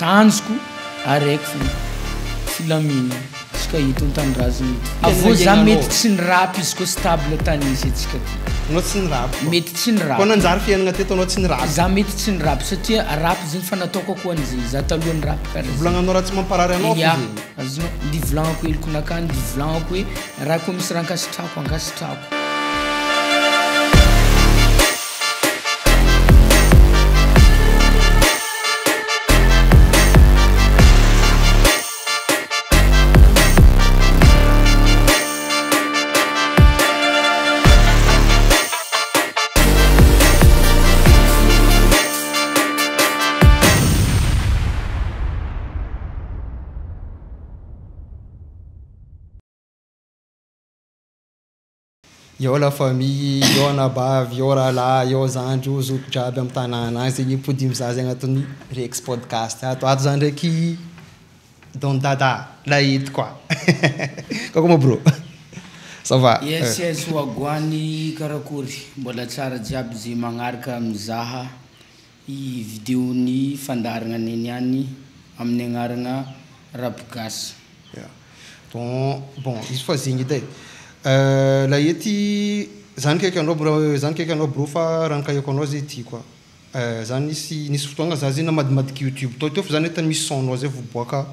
Tanjoko araiky fô filaminana tsika eto an-tanindrazana eto. Avô za mety tsy nirapy izy koa stable tany misy antsika ty. Anao tsy nirapy koa. Mety tsy nirapy. Koa nanjary fiainana teto anao tsy nirapy. Za mety tsy nirapy satria rap zegny fa nataoko koa an'izay, za taloha nirapy karaha zay. Volagnanao raha tsy mamparary anao fô Ya, zegny. azonao, nde volagnako helokonakahy, nde volagnako hoe raha koa misy raha ankasitrahako ankasitrahako. Eo la famille, eo anabavy, eo rahalahy, eo zandry, eo zoky jiaby amin'ny tanàna agny zegny mipody mizaha zegny agnatin'ny Rex Podcast ato. Ato zany ndraiky Don Dada, Lahety koa. Kako moa bro? Ça va? Yes yes wagwan karakory mbola tsara jiaby ze magnaraka mizaha i video-n'ny fandaharagna anay niany amin'ny agnarana rap gasy. Ya. Bon, bon, izy fa zegny edy e. Lahety, za nikaiky anao bro, za nikaiky anao bro fa raha nikaiako anao zay ty koa. Za nisy nisy fotoagna za zay namadimadiky youtube tao, teo fa za nahita misy son-nao zay voaboaka,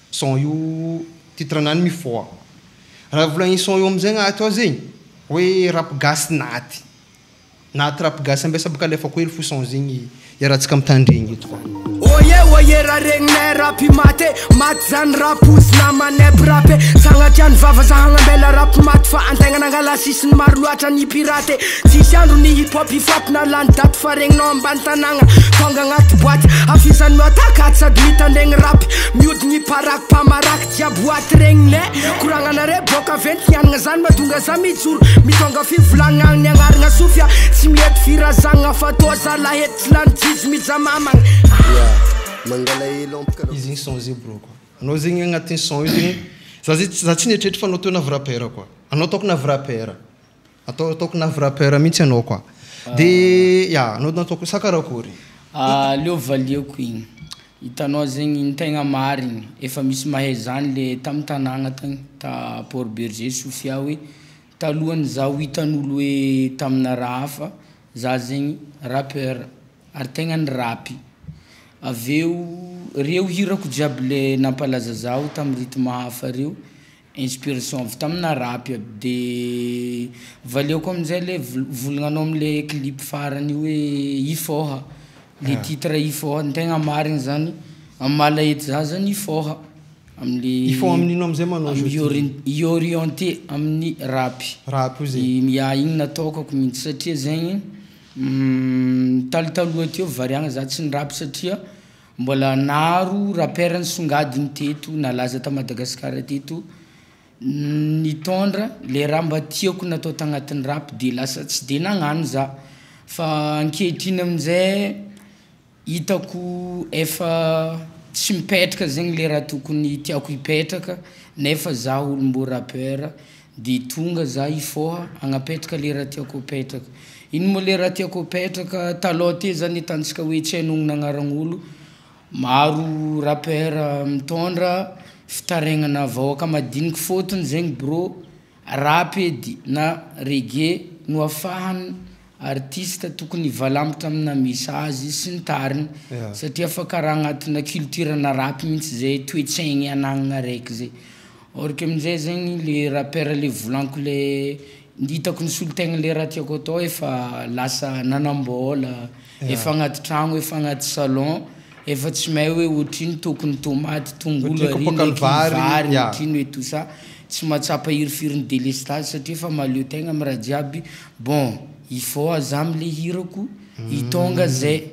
son io titre-nany Mifoha. Raha volagniny son io amizay agnaty ao zegny, hoe rap gasy naty. Naty rap gasy ambesa baka alefako hely fo son zegny iarahantsika mitandregny eto fa. Oye oye raha regninay rap maty e, maty zany rap ozy namanay mpirap e, sagnatria ny vava za hagnambela rap maty fa antegna nangala sisiny maro loatra ny pirate e, tsisy andro ny hip hop hifapy na lany daty fa regninao ambany tanagna tonga agnaty boaty afisany miotakaty sady mitandregny rap mihodigny paraky mpamaraky Jiaby ho aty regninay Koragnanare boka venty nianagna zany mahatonga za mijoro Mitonga fivolagnagna ny agnaragna Sofia Tsy mihety firazagna fa toa zalahy eto tsy lany jizo mijamamagna Izy igny son zay bro koa. Anao zegny agnatin'ny son io zegny, za zay za tsy nieritreritry fa anao teo navy rappeur koa. Anao ataoko navy rappeur. Atao ataoko navy rappeur mihitsy anao koa. De ya, anao nataoko sa karakory? Aleo valiako igny. Hitanao zegny ny tegna marigny, efa misy mahay zany le tamin'ny tanàgna tagny, ta Port Bergé Sofia hoe talohan'ny zaho hitan'olo hoe tamina raha hafa, za zegny rappeur ary tegna nirapy. Avy eo, reo hirako jiaby le nampalaza zaho tamin'ny rythme hafa reo, Inspiration avy tamina rap aby de valiako amizay le volagnanao amle clip farany io hoe hifôha, le titre hifôha ny tegna marigny zany amy maha lahety za zany hifôha amle Hifôha amin'ino amizay manao amy hiorienter amin'ny rap. Rap io zegny. Ya igny nataokako mintsy satria zegny talotaloha teo variagna za tsy nirapy satria Mbola naro rappeur nisongadiny teto nalaza ta Madagascar teto nitondra le raha mba tiako natao tagnatin'ny rap de lasa tsy de nagnano za, fa ankehitriny aminjay hitako efa tsy mipetraka zegny le raha tokony tiako hipetraka nefa za olo mbô rappeur de tonga za hifôha hagnapetraka le raha tiako apetraka. Ino moa le raha tiako apetraka, talôha teo zany hitantsika hoe tsy hanognona agnaran'olo, maro rappeur mitôndra fitaregnana vahoaka madiniky fôtony zegny brô, rap edy na reggae no afahan'ny artiste tokony hivalambotra amina message sy ny tariny satria fa karaha agnatina culture-na rap mintsy zay toe-tsaigny anagnana araiky zay. Or que aminjay zegny le rappeur le volaniko le hitako nisolo tegna le raha tiako atao efa lasa nanam-bôla, efa agnaty tragno, efa agnaty salon, efa tsy mahay hoe ohatrino tokony tômaty, tongolo Ohatrino ary kapoakan'ny ndraiky vary, vary, ya. ohatrino et tout ça, tsy mahatsapa hirifirin'ny délestage satria efa mahaleo tegna amin'ny raha jiaby, bon hifôha za amle hirako, hitônga zay.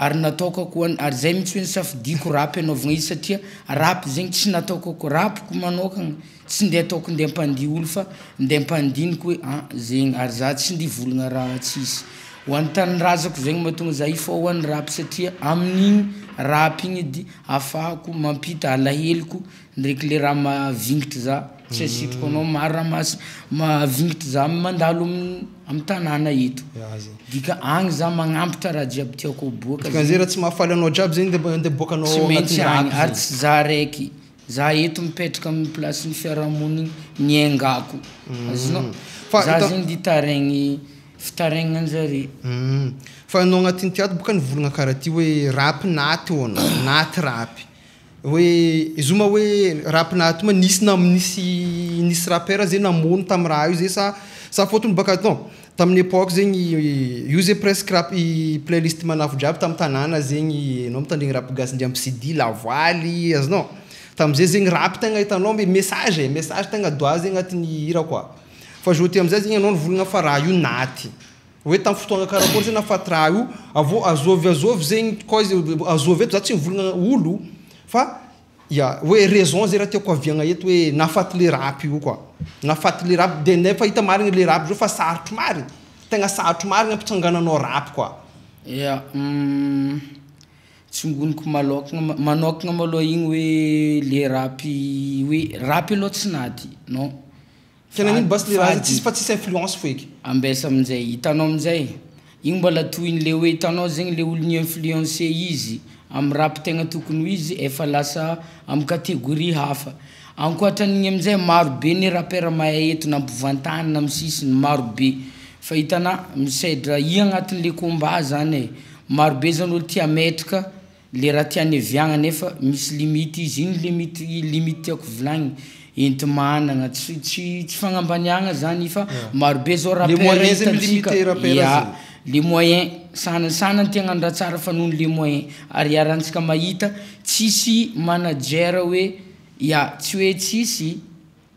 Ary nataokako ho ary zay mihitsy hoe nisafidiako rap anaovagna izy satria rap zegny tsy nataokako rapiko manokagna tsy nde ataoko nde hampandihy olo fa nde hampandiniky hoe an zegny ary za tsy nde hivolagna raha tsisy. Ho an'ny tanindrazako zegny mahatonga za hifoha ho an'ny rap satria amin'igny rap igny edy ahafahako mampita alaheloko ndraiky le raha mahavingitry za. Tsy asitriko anao maro raha mahas- mahavingitry za mandalo amy tanàna eto. Dika agny za magnampitra raha jiaby tiako aboaka. Dikan'izay raha tsy mahafaly anao jiaby zegny de andeha aboakanao Tsy maintsy agnatin'ny agny rap ary zegny. tsy za raiky, za eto mipetraka amin'ny placen'ny fiarahamonigny niaingako, azonao? Fa Za hita- zegny de itaraigny fitaraignan-jare. Fa anao agnatin'ny ty ato boka nivolagna karaha ty hoe rap naty hono, naty rap. Hoe izy io ma hoe rap naty ma nisy na nisy rappeur zay namono tamin'ny raha io zay sa fôtony baka non tamin'ny époque zegny io zay presque rap i playlist Manafo jiaby tamin'ny tanàna zegny anao mitandregny rap gasy ndry amin'ny CD, lavoaly, azonao? Tam'zay zegny rap tegna hitanao hoe message e, message tegna doise agnatin'ny hira koa. Fa zao ty am'zay zegny anao nivolagna fa raha io naty. Hoe tamin'ny fotoagna karakory zay nahafaty raha io, avô azôvy azôvy zegny koa izy azôvy eto za tsy mivolagna olo fa ya hoe raison zay raha tiako aviagna eto hoe nahafaty le rap io koa. Nahafaty le rap de nefa hita marigny le rap zao fa sarotro marigny, tegna sarotro marigny ampitsangananao rap koa. Ya, tsongoniko malôkagna manôkagna malôha igny hoe le rap hoe rap aloha tsy naty, non. Ke nagnino basy le raha Fady. tsisy fa tsisy influence feky. Ambesa aminjay, hitanao aminjay, igny mbola tohin'le hoe hitanao zegny le olo ni-influencé izy amy rap tegna tokony ho izy efa lasa amy catégorie hafa. Ankoatran'igny aminjay marobe ny rappeur mahay eto na ampovoan-tany na amy sisiny marobe. Fa hitanà misedra i agnatin'le combat zany e, marobe zany olo tia hametraka le raha tiany hiviagna nefa misy limite izy, ino limite tiako volagniny? Enti-managna, tsy fagnambaniagna zany fa marobe zao Le rappeur moyen zay hitantsika mi-limiter rappeur ya, zegny. le moyen sanany tia hagnano raha tsara fa noho le moyen ary iarahantsika mahita tsisy manager hoe ya, tsy hoe tsisy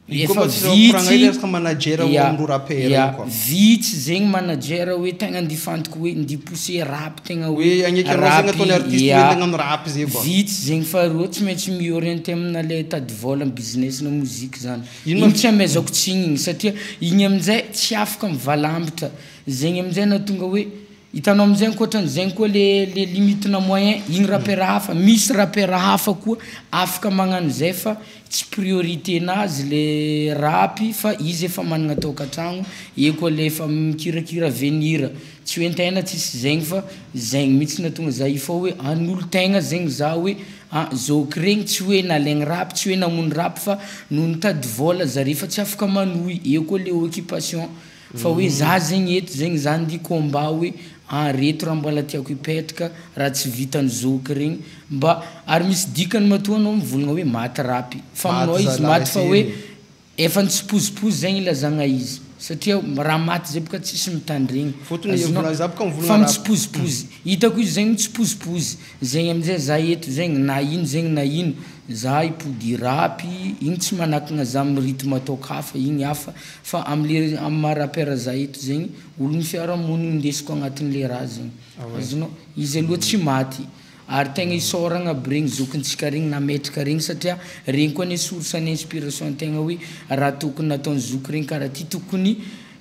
Io koa efa mba tsy koragna hely vitsy resaka manager ya, amindreo rappeur ya, io koa. vitsy zegny manager hoe tegna andeha hifantoko hoe andeha hipousser rap tegna hoe Hoe agneky anao zegny rap ataon'ny artiste hoe ya, andeha hagnano rap zay koa. vitsy zegny fa reo tsy maintsy mi-orienter amina le tady vôla amy business-na moziky zany. Ino Igny ma- tsy amezako tsigny igny satria igny aminjay tsy afaka mivalambatra, zegny aminjay nahatonga hoe hitanao aminjay ankoatran'zaigny koa le limite-na moyen igny rappeur hafa, misy rappeur hafa koa afaka magnano zay fa tsy priorité-nazy le rap fa izy efa managna tôkantragno, eo koa le efa mikirakira avenir, tsy hoe an-tegna tsisy zaigny fa zaigny mihitsy nahatonga za io fô hoe hanolo-tegna zegny za hoe ah zoky regny tsy hoe nalaigny rap, tsy hoe namono rap fa noho nitady vôla zare fa tsy afaka manohy, eo koa le occupation fa hoe za zegny eto zegny za andeha combat hoe ah reto raha mbola tiako hipetraka raha tsy vitan'ny zoky regny mba ary misy dikany matoa anao mivolagna hoe maty rap fa aminao Maty izy zalahy maty fa hoe ty. efa nitsipozipozy zegny ilazagna izy satria raha maty zay boka tsisy mitandregny. Fôtony Azonao? vola- za boka mivolagna Fa rap. mitsipozipozy hitako izy zegny mitsipozipozy zegny aminjay za eto zegny na ino zegny na ino za hipody rap igny tsy manakagna za amy rythme ataoko hafa igny hafa fa amy maha rappeur za eto zegny olon'ny fiarahamonigny indesiko agnatin'le raha zegny. Azonao? Izy aloha tsy maty ary tegna isaoragna aby regny zokintsika regny nametraka regny satria regny koa anie source ny inspiration an-tegna hoe raha tokony nataon'ny zoky regny karaha ty tokony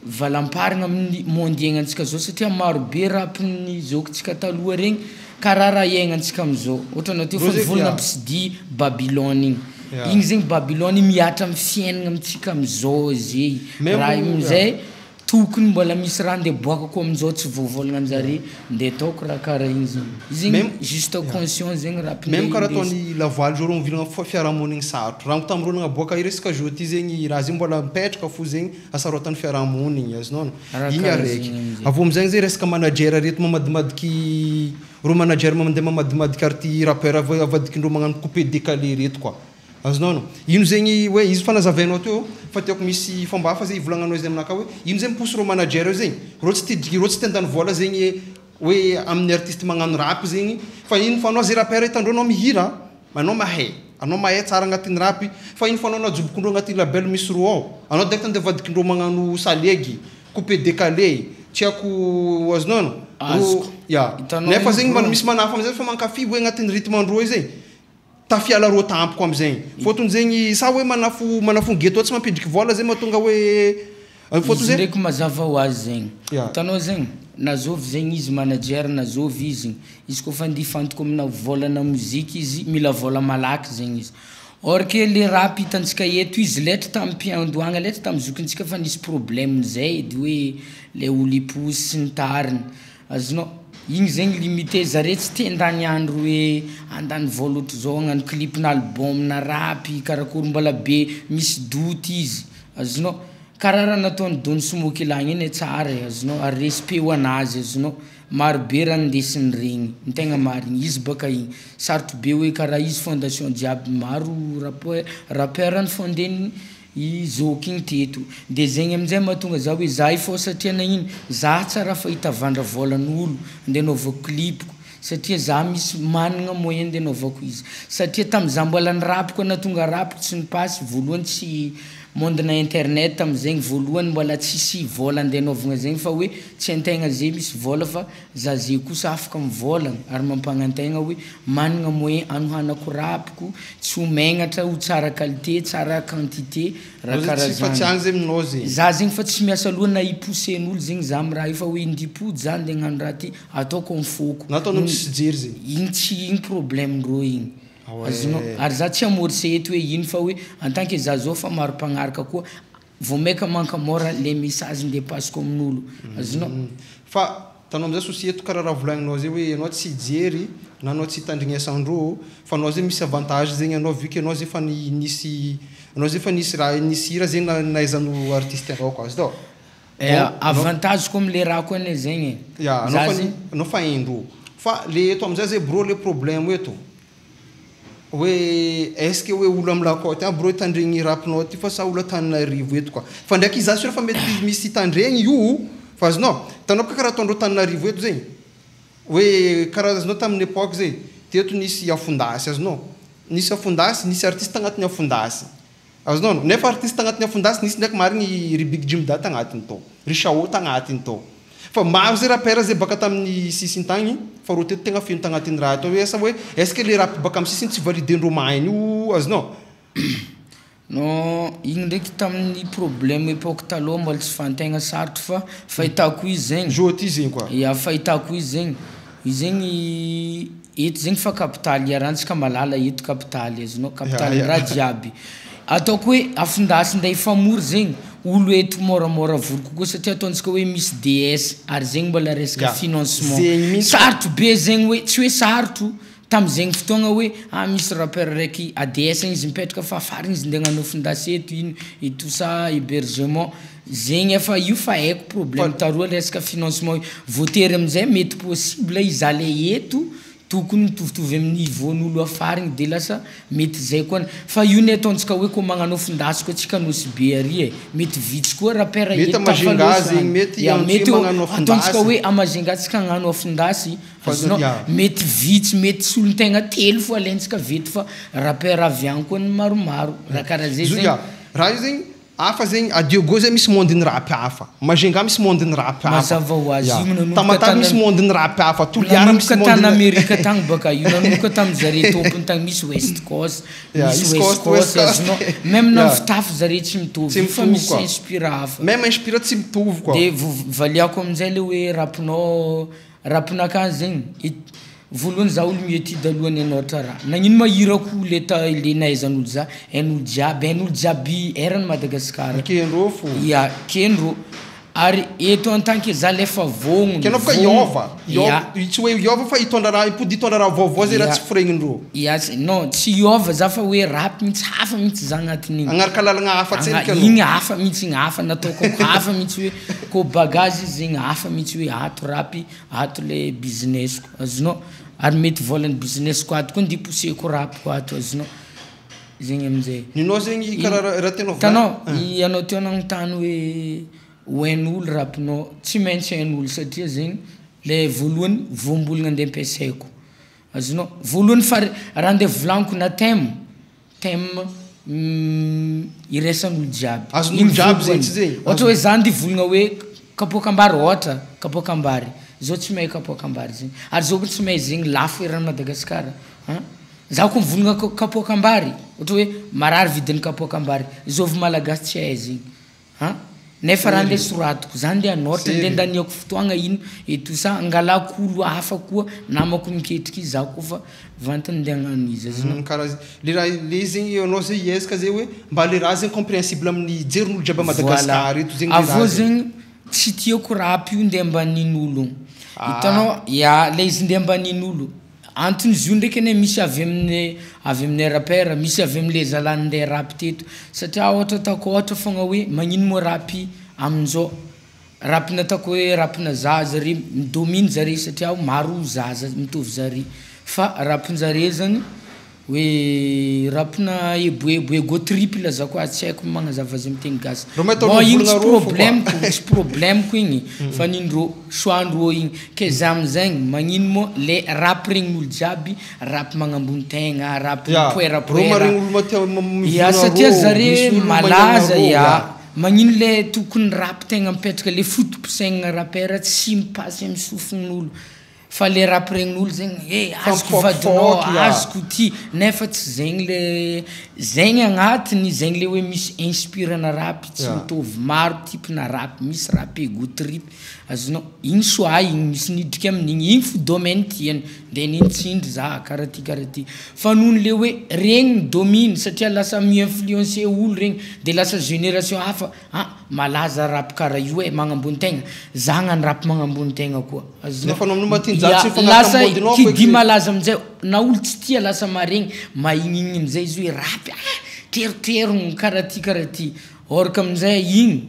valamparagna amin'ny monde iaignantsika zao satria marobe rap-n'ny zokintsika taloha regny karaha raha iaignantsika amizao. Ohatra anao teo fa Reo zegny nivolagna ya. Psdy Babylone igny. Ya. Igny zegny Babylone igny mihatra amy fiaignana amintsika amizao zay. Même Raha io ya. amizay tokony mbola misy raha ndeha aboakako amizao tsy voavôlagnanjare ndeha ataoko raha karaha igny zegny. Izy zegny Même juste conscient zegny rap Même ndeha karaha indesy. ataon'ny lavoaly zao reo mivilagna fiarahamonigny sarotro. Raha tamindreo nagnaboaka resaka jeu ty zegny raha zegny mbola mipetraka fo zegny asarotan'ny fiarahamonigny azonao. Raha Igny karaha araiky. zegny amizay. Avy eo amizay zay resaka manager reto mamadimadiky reo manager mandeha mamadimadiky arty rappeur avadikindreo magnano coupé décalé reto koa. Azonao no. Ino zegny hoe izy fa nazavainao teo fa tiako misy fomba hafa zay ivolagnanao izy aminakahy hoe ino zegny miposy reo manager io zegny. Reo tsy tia reo tsy tia handany vôla zegny hoe amin'ny artiste magnano rap zegny fa ino fa anao zay rappeur hitandreo anao mihira, anao mahay, anao mahay tsara agnatin'ny rap fa ino fa anao najobokondreo agnatin'ny label misy ro ao. Anao direct andeha avadikindreo magnano salegy, coupé décalé, tsy haiko azonao no. Azoko. Ya. Hitanao Nefa io zegny bro. mba misy manafa amizay fa mankafy hoe agnatin'ny rythme andreo io zegny. Tafiala rô tampoko amizegny. Fôtony zegny sa hoe manafo ghetto tsy mampidriky vôla zay mahatonga hoe fôtony Izy zay ndraiky mazava ho azy zegny. Ya. Hitanao zegny, na zôvy zegny izy manager na zôvy izy. Izy koa fa andeha hifantoko amina vôlana moziky izy, mila vôla malaky zegny izy. Or que le rap hitantsika eto izy letry tamim-piandohagna letry tamy zokintsika fa nisy problème zay edy hoe le olo hiposy sy ny tariny, azonao? Igny zegny limité zare tsy te handany andro hoe handany vôla ohatr'izao hagnano clip-na album-na rapy karakôry mbôla be misy doute izy, azonao? Karaha raha nataon'i Don Smoky lahy igny anie tsara e, azonao? Ary respect ho anazy, azonao? Marobe raha nindesiny regny, ny tegna marigny, izy bôka igny sarotro be hoe karaha izy fondation jiaby maro rappeu- rappeur nifondeny i zoky igny teto de zaigny amin-jay mahatonga za hoe za io fô satria nagnino za tsara fa hitavandra vôlan'olo ndeha hanaovako clip-ko satria za misy managna moyen ndeha hanaovako izy satria tamiza mbola nirapy koa nahatonga rapiko tsy nipasy voalohany tsy monde-na internet tam'zaigny voalohany mbola tsisy vôla andeha hanaovagna zaigny fa hoe tsy an-tegna zay misy vôla fa za zay kosa afaka mivôlagna ary mampagnantegna hoe managna moyen anohanako rapiko tsy ho megnatra, ho tsara qualité, tsara quantité, raha karaha Fa tsy zany. agny zay aminao zegny. Za zegny fa tsy miasa loha na hiposen'olo zegny za amy raha io fa hoe ndeha hipody za ndeha hagnano raha ty ataoko amy fôko. Na ataonao tsisy jery zegny. Igny tsy igny problème-ndrô igny. Ah ouais. Azonao? Ary za tsy amorcé eto hoe ino fa hoe en tant que za zao fa maro mpagnaraka koa vao maika mankamôra le message ndeha pasiko amin'olo, azonao? Fa tanao amizay souci eto karaha raha volagninao zay hoe anao tsy hijery na anao tsy hitandrignesandrô fa anao zay misy avantage zegny anao vu que anao zay efa nisy anao zay efa nisy raha nisy hira zegny nahaizan'olo artiste anao koa azy tao. Eh, avantage ko am'le raha koa ane zegny e. Ya, anao Za fa zegny- anao fa haindrô. Fa le eto amizay zay bro le problème eto hoe est-ce que hoe olo amy la côte agny bro hitandregny rapinao ty fa sa olo Antananarivo eto koa. Fa ndraiky izy za sûr fa mety misy hitandregny io fa azonao hitanao koa karaha ataondreo Antananarivo eto zegny hoe karaha azonao tamin'ny époque zay teto nisy afondasy azonao nisy afondasy nisy artiste agnatin'ny afondasy azonao nefa artiste agnatin'ny afondasy nisy ndraiky marigny ry Big Jim Da tagnatiny tao, ry Chao tagnatiny tao, fa maro zay rappeur zay baka tamin'ny sisiny tagny fa rô teto tegna feno tagnatin'ny raha tao hoe asa hoe est-ce que le rap baka amy sisiny tsy validendreo mahainy io azonao? Non, igny ndraiky tamin'ny problème époque taloha mbola tsy fantegna sarotro fa fahitako izy zegny. Zo ty zegny koa. Ya, fahitako izy zegny, izy zegny eto zegny fa kapitaly iarahantsika mahalala eto kapitaly azonao, kapitaly raha jiaby. Ataoko hoe afondasy ndeha hifamory zegny olo eto môramôra vory kokoa satria ataontsika hoe misy DS ary zegny mbola resaka financement. Zegny mihitsy. Sarotro be zegny hoe tsy hoe sarotro tam'zegny fotoagna hoe ah misy rappeur raiky ADS igny izy mipetraka fa afarany izy ndeha hagnano afondasy eto ino et tout ça hébergement zegny efa io fa haiko problème taroa resaka financement io voatery amizay mety possible iza le eto tokony mitovitovy amin'ny niveau-n'olo afariny de lasa mety zay koa fa io ny ataontsika hoe koa magnano afondasy koa tsika Nosy Be ary e mety vitsy koa rappeur Mety eto à Majunga tafalôsa zegny, mety Ya, Antsohihy mety magnano ataontsika afondasy. hoe à Majunga tsika hagnano afondasy Fa azonao ya. mety vitsy mety solon-tegna telo fo alaintsika vety fa rappeur avy agny koa ny maromaro raha karaha zay Zo zegny. ya, raha io zegny hafa zegny à Diego zay misy monde-ny rap hafa, Majunga misy monde-ny rap hafa. Mazava ho azy, Ya. io nanomboka Tamatave misy tany- monde-ny rap hafa, Toliara misy nanomboka tany monde-ny Amerika tagny baka io nanomboka tamy zare tompony tagny misy West Coast Ya, misy East West Coast, West Coast Coast. azonao même na Ya. fitafy zare tsy mitovy Tsy io fa mitovy misy koa. inspira hafa. Même inspira tsy mitovy koa. De valiako aminjay le hoe rapinao rapinakahy zegny voalohany za olo miétude alohany hanôratra raha nagnino ma hirako le ta le nahaizan'olo za hain'olo jiaby hain'olo jiaby eran'i Madagasikara. Kendrô fo. Ya, kendrô ary eto en tant que za lefa vognona Ke anao boka vognona. hiôva, hiôva tsy hoe hiôva fa hitondra raha hipody hitondra raha vaovao zay raha tsy firegnindrô. Ya, non tsy hiôva za fa hoe rap mihitsy hafa mihitsy za agnatin'igny. Agnaraka lalagna hafa tsendriky anao. Igny hafa mihitsy igny hafa nataoko hafa mihitsy hoe ko bagage izy zegny hafa mihitsy hoe ato rapy ato le business-ko azonao ary mety vôlan'ny business-ko ato koa ndeha pousseko rapiko ato azonao zegny amizay. Ninao zegny karaha raha tianao Hitanao volagny. i anao teo nagnontany hoe ho hain'olo rapinao tsy maintsy hain'olo satria zegny le voalohany voambolagna andeha ampiasaiko azonao voalohany fa raha andeha volagniko na thème thème iraisan'olo jiaby. Azon'olo Igny jiaby zegny voalohany. tsy zegny? Ohatra hoe za andeha hivolagna hoe kapoakam-bary ôhatra kapoakam-bary zao tsy mahay kapoakam-bary zegny ary zao koa tsy mahay zegny lafo eran'i Madagasikara an za koa mivolagna kapoakam-bary ohatra hoe marary vidin'ny kapoakam-bary zôvy malagasy tsy hahay zegny an. Nefa raha ndeha soratiko, za ndeha hanôratra, ndeha andaniako fotoagna ino et tout ça, angalako olo hafa koa namako miketriky izy, za koa fa vantany ndeha hagnano izy, azonao? Karaha le raha le izy zegny anao zay hiezaka zay hoe mba le raha zegny compréhensible amin'ny jerin'olo jiaby à Madagascar Voilà, eto zegny le avy eo raha zegny. zegny tsy tiako rap io ndeha ambanin'ologno, hitanao ya le izy ndeha ambanin'olo, antony izy io ndraiky anie misy avy amin'ny avy aminay rappeur, misy avy am'le zalahy nandeha rap teto satria ôhatra ataoko ôhatra foagna hoe magnino moa rapy amin'zao, rap nataoko hoe rapina zaza re midomine zare satria maro zaza mitovy zare fa rapin-jare zany hoe rapina eboebo, ego trip ilazako azy tsy haiko magnazava azy amy teny gasy, Reo mahita bon olo igny tsy mivolagna rô fô koa. problemiko tsy problemiko igny fa nindrô choix-ndrô igny ke za am'zaigny magnino moa le rap regnin'olo jiaby rap magnambony tegna, rap Ya, reo mipoerapoera, maregny olo matia ya mivolagna satria rô, zare misy olo magnana malaza rô, ya, ya. magnino le tokony rap tegna mipetraka le foto-pisaignana rappeur tsy mipasy amy sofin'olo fa le rap regnin'olo zegny eh azoko vadinao, Fampifaokifaoky, ya. azoko ty nefa tsy zegny le zegny agnatiny zegny le hoe misy inspirana rap tsy mitovy, maro type-na rap, misy rap ego trip azonao, igny choix igny misy nidriky amin'igny, igny fo domaine tiany de nintsindry za karaha ty karaha ty fa noho le hoe regny midomine satria lasa mi-influencer olo regny de lasa génération hafa ah malaza rap karaha io e magnambony tegna, za hagnano rap magnambony tegna koa azonao, Nefa anao amin'io matinjary ya tsy mifagnaraka lasa amin'ny modinao qui feky dit zegny. malaza amizay na olo tsy tia lasa maregny mahignigny amizay izy hoe rap ah teroterogno karaha ty karaha ty or que amizay igny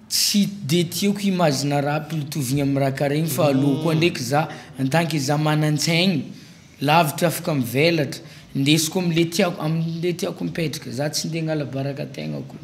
tsy de tiako image-na rap itovigna amy raha karaha igny fa alô koa ndraiky za en tant que za manan-tsaigny lavitra afaka mivelatra ndesiko am'le tiako am'le tiako mipetraka, za tsy ndeha hagnala baraka tegnako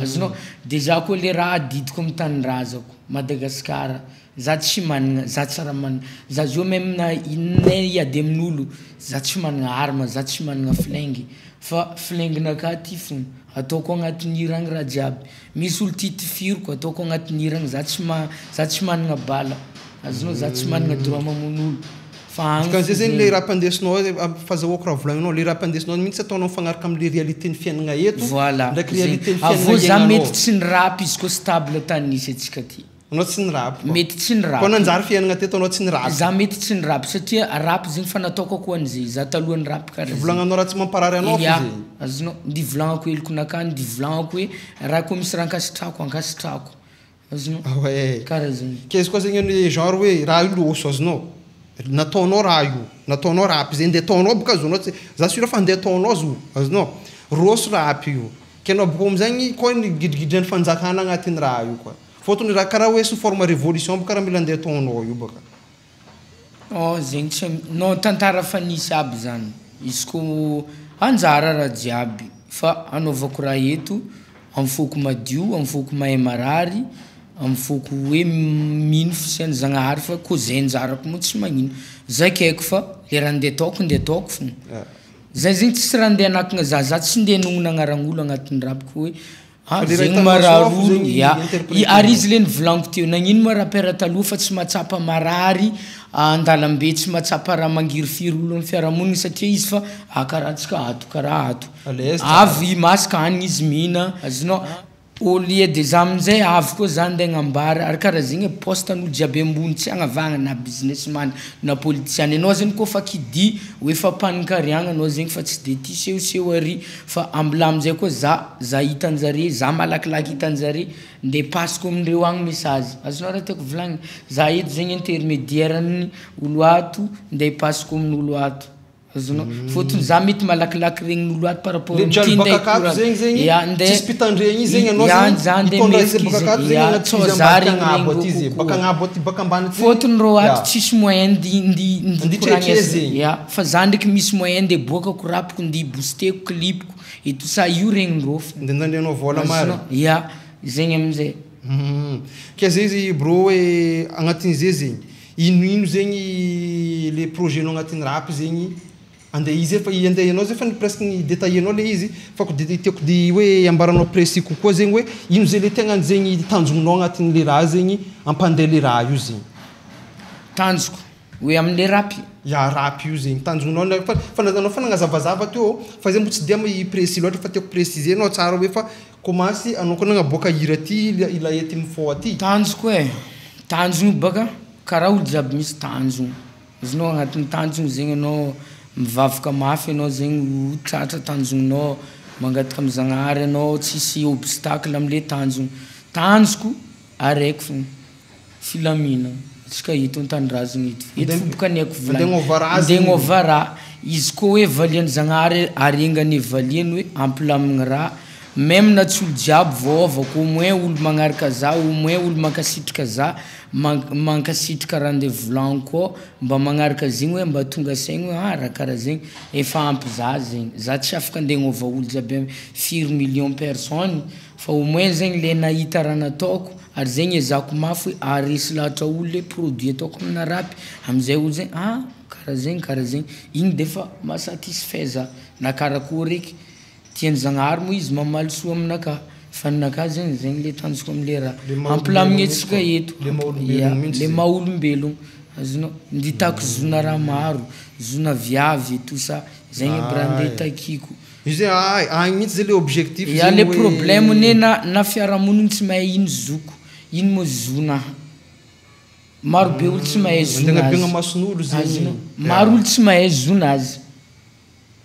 azonao, de za koa le raha adidiko amy tanindrazako Madagasikara, za tsy managna za tsy raha man- za zio même na ino na hiady amin'olo za tsy managna arme, za tsy managna flingue fa flingue-nakahy ty fôgna ataoko agnatin'ny hira agny raha jiaby, misy olo tia tifiriko ataoko agnatin'ny hira agny za tsy ma- za tsy managna bala azonao, za tsy managna droit mamono olo fa agny Dikan'izay fo zegny zegny. le raha ampandesinao fahazahoako raha volagninao, le raha ampandesinao mihitsy ataonao mifagnaraka am'le réalité ny fiaignana eto Voilà, ndraiky zegny. réalité ny Avy fiaignana eo za iainanao. mety tsy nirapy izy koa stable tany nisy antsika ty. Anao tsy nirapy koa. Mety tsy nirapy. Koa nanjary fiaignana teto anao tsy nirapy. Za mety tsy nirapy satria rap zegny fa nataoko koa an'izay za talohan'ny rap karaha zegny. Fivolagnanao raha tsy mamparary anao fo Ya, zegny. azonao ndi volagnako helokonakahy, ndi volagnako hoe raha koa misy raha ankasitrahako ankasitrahako azonao. Ah ouais. Karaha zegny. Ke izy koa zegny ny genre hoe raha io loso azonao, nataonao raha io, nataonao rap zegny ndeha ataonao bôka zo anao tsy za sûr fa andeha ataonao zo azonao, roso rap io, ke anao bôka amizegny koa ny gidrigidran'ny fanjakana agnatin'ny raha io koa, fôtony raha karaha hoe sous forme révolution bôka raha mila andeha ataonao io bôka. Non zegny tsy non tantara fa nisy aby zany, izy koa anjara raha jiaby fa anaovako raha eto amy fôko madio, amy fôko mahay marary, amy fôko hoe mino fisian'ny Zagnahary fa koa zay anjarako moa tsy magnino, zakaiko fa le raha ndeha ataoko ndeha ataoko fôgna. Zay zegny tsisy raha ndeha hanakana za, za tsy ndeha hanognona agnaran'olo agnatin'ny rapiko hoe ah Fa le raha zegny hitanao marary soa fo olo zegny ya, ary interprétenao. izy le nivolaniko teo nagnino moa rappeur taloha fa tsy mahatsapa marary an-dalambe, tsy mahatsapa raha mangirifiry olo amy fiarahamonina satria izy fa ah karaha antsika ato karaha ato, À l'aise tsara. avy masaka hanigny izy mihina azonao, au lieu de za amizay avy koa za ndeha agnambara ary karaha zegny e poste-n'olo jiaby ambony tsy agnavahana na businessman na politicien anao zegny koa qui dit hoe efa mpanan-kariagna anao zegny fa tsy de tia sehoseho ary fa ambila amizay koa za za hitanjare za malakilaky hitanjare nde pasiko amindreo agny message azonao raha tiako volagniny, za eto zegny intermédiaire-n'ny olo ato nde pasiko amin'olo ato azonao, fôtony za mety malakilaky regnin'olo ato par rapport Le am'ty jiaby ndeha baka akato hikoragna. zegny zegny Ya ndeha tsisy mpitandregny zegny anao ya zegny za ndeha hitondra izy mefiky baka akato izy zegny ya agnaty tsô izy za ambadika agnabo regniregny aty izy baka kokoa. agnabo aty baka ambany aty Fôtony rô ato ya. tsisy moyen ndi ndi ndi Ndi koragna tretrezy zegny. ya fa za ndraiky misy moyen ndeha boakako rapiko ndeha boosteko clipiko et tout ça io regnin-drô fô. Ndeha andanianao vôla marigny. Azonao? Ya, zegny amizay. Ke zay izy bro hoe agnatin'izay zegny ino ino zegny le projet-nao agnatin'ny rap zegny andeha izy efa andeha anao zay efa presque ny détaillé-nao le izy fa ko de tiako de hoe ambaranao précis kokoa zegny hoe ino zay le tegna zegny tanjognonao agnatin'le raha zegny ampandeha le raha io zegny. Tanjoko. Hoe am'le rap? Ya, rap io zegny tanjonao fa anao fa nagnazavazava teo, fa zay moa tsy dia précis loatra, fa tiako préciser anao tsara hoe fa commence anao koa nagnaboaka hira ty ila ety mifoha ty. Tanjoko e, tanjogno baka karaha olo jiaby misy tanjogno azonao. Agnatin'ny tanjogno zegny anao mivavaka mafy, anao zegny ho tratra tanjogninao, mangataka amy Zagnahary anao tsisy obstacle am'le tanjogno. Tanjoko araiky fogna, filaminana atsika eto an-tanindrazana eto, eto fo boka ny haiko Andeha hagnova raha volagny. Andeha zegny. Hagnova raha izy koa hoe valian'ny Zagnahary arengany valiany hoe ampilamigny raha, même na tsy olo jiaby voaôvako, au moins olo magnaraka za, au moins olo mankasitraka za, mankasitraka raha ndeha volagniko ao, mba magnaraka zegny hoe mba tonga saigny hoe ah, raha karaha zegny efa ampy za zegny. Za tsy afaka andeha hagnôva olo jiaby firy million personne, fa au moins zegny le nahita raha nataoko ary zegny ezahako mafy hoe aharesy lahatra olo le produit ataoko amina rap, amizay olo zegny ah, karaha zegny, karaha zegny igny de fa mahasatisfait za na karakory eky tian'ny Zagnahary moa izy mamaly soa aminakahy. Fa ninakahy zegny, zegny le tanjoko am'le raha Le maha ampilamigny olombelogno antsika mihitsy eto. Le maha olombelogno Ya, mihitsy le zegny. maha olombelogno azonao, nditako zona raha maro, zona viavy, tout ça zegny aby raha ndeha Ay. takiko. Io zay ah, agny mihitsy zay le objectif Ya, zegny le hoe problème ne na fiarahamonigny tsy mahay ino zoko, ino moa zonahy. Maro be olo tsy mahay Andeha agnabiagna zonazy. mason'olo zegny. Azonao, maro olo tsy mahay zonazy.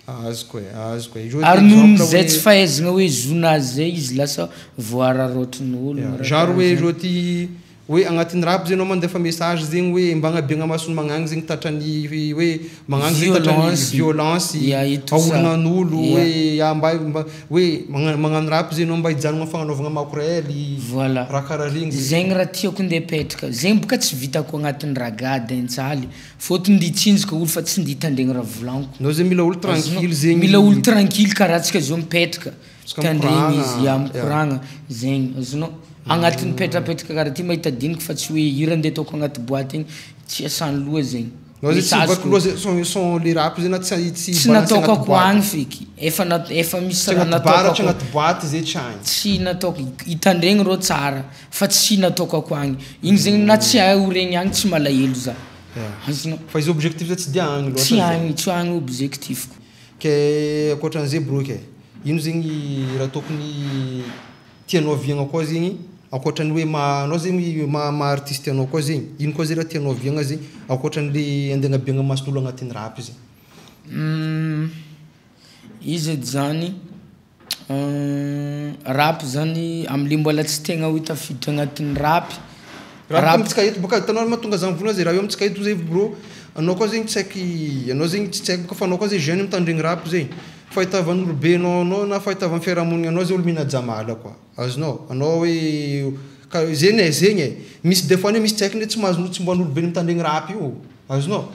Azoko e, azoko e. Ary noho zay tsy fahaizana hoe zonazy zay izy lasa voararaotrin'olo. Ya, raha genre karaha hoe zay. rô ty hoe agnatin'ny rap zegny anao mandefa message zegny hoe mba agnabiagna masony magnagny zegny tratran'ny hoe magnagny zegny tratran'ny Violence. violence. Ya, et tout ça. Aolonan'olo Ya. hoe ah, mba hoe magnano rap zegny anao mba hijanona amin'ny fagnanaovagna makorely. Voilà. Raha karaha regny zegny. Zegny raha tiako ndeha apetraka zegny boka tsy vitako agnatin'ny raga dentsaly, fôtony nde hitsinjaka olo fa tsy nde hitandregny raha volagniko. Anao zegny mila olo tranquille zegny. Mila olo tranquille karaha antsika zao mipetraka Tsika tandregny mikoragna, izy ya, ya. mikoragna zegny azonao, agnatin'ny mipetrapetraka karaha ty mahita diniky, fa tsy hoe hira ndeha ataoko agnaty boîte igny tsy asan'ny loha zegny. Anao zegny tsy Message mivaky loha zay son le rap zegny na tsy tsy Tsy balance nataoko agnaty ako boîte. agny feky efa efa misy Tsy raha agnaty bara, nataoko tsy ako. agnaty boîte zay tsy agny. Tsy nataoko hitandregny rô tsara fa tsy nataoko ako agny igny zegny, na tsy hay ho regny agny tsy malahelo za. Azonao. Fa izy objectif zay tsy de agny loatra Tsy zay. agny, tsy agny objectifko. Ke ankoatran'izay bro, ke ino zegny raha tokony tianao aviagna koa zegny ankoatran'ny hoe ma anao zegny maha artiste anao koa zegny, ino koa zay raha tianao aviagna zegny ankoatran'le andeha agnabiagna mason'olo agnatin'ny rap zegny? Izy edy zany rap zany am'le mbola tsy tegna hoe tafiditra agnatin'ny rap. Rap amitsika eto boka hitanao mahatonga za mivolagna zay raha io amitsika eto zay bro, anao koa zegny tsy haiky, anao zegny tsy haiko boka fa anao koa zegny jeune mitandregny rap zegny, fahitavan'olo be anao na fahitavan'ny fiarahamonigna anao zay olo mihina jamala koa azonao anao hoe ka zegny e, zegny e misy des fois ne misy tsy haiko ne tsy mahazo tsy mban'olo be mitandregny rap io azonao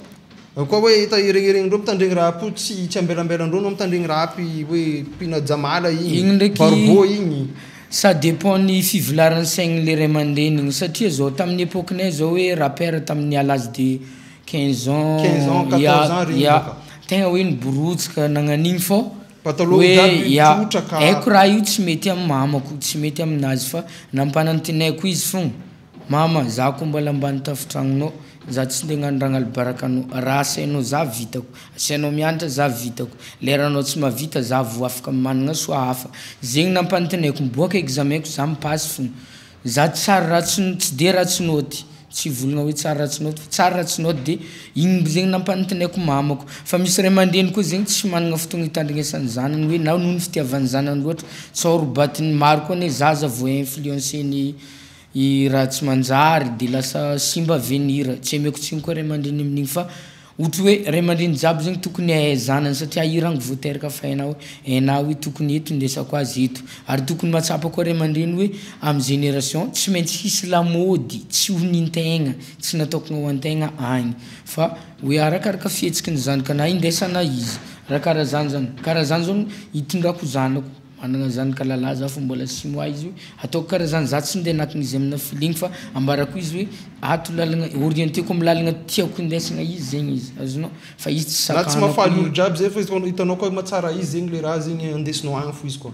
koa hoe hita iregniregnindreo mitandregny rap io, tsy ambelambelandreo anao mitandregny rap hoe mpihina jamala igny. Igny ndraiky barbo igny. Ça dépend ny fivolaran'ny saign'le ray aman-dreny igny, satria zao tamin'ny époque-nay zao hoe rappeur tamin'ny à l'âge de 15 ans. 15 ans, 14 ans regny Ya, bôka. Tegna hoe niborotsaka nagnan'igny fô Pataloha hoe jiaby ya, trotraka. haiko raha io tsy mety amy mamako, tsy mety aminazy, fa nampanantenaiko izy fogna: mama, za ko mbola ambany tafitragnonao, za tsy nde hagnano raha agnalibarakanao, raha asainao za vitako, asainao mianatra za vitako, leranao tsy mahavita za vo afaka managna choix hafa. Zegny nampanantenaiko, miboaka examen-ko za mipasy fogna za, tsary ratsy, tsy de ratsy noty, tsy hivolagna hoe tsary ratsy noty fa tsary ratsy noty, de igny zegny nampanantenaiko mamako. Fa misy ray aman-dreny koa zegny tsy managna fotoagna hitandrignesan'ny zanany hoe na noho ny fitiavan'ny zanany loatra tsao robatiny maro koa ane zaza vo influencer-ny i raha tsy manjary de lasa simba avenir. Tsy ameko tsiny koa ray aman-dreny amin'igny, fa ohatra hoe ray aman-dreny jiaby zegny tokony hahay zanany, satria i rango vao teraka fa hainao hoe hainao hoe tokony eto indesako azy eto, ary tokony mahatsapa koa ray aman-dreny hoe amy génération tsy maintsy hisy lamôdy tsy ho nintegna, tsy natôkagna ho antegna agny, fa hoe arakaraka fihetsiky ny zanakanahy indesana izy. Raha karaha zany zany, karaha zany zao itondrako zanako, managna zanaka lalahy za fa mbola 6 mois izy io, ataoko karaha zany, za tsy nde hanakana izy amina feeling fa ambarako izy hoe ato lalagna, orienteko amy lalagna tiako indesagna izy zegny izy azonao, fa izy tsy Na tsy sakanako. mahafaly olo jiaby zay fa hitanao koa mahatsara izy zegny le raha zegny andesinao agny fo izy koa.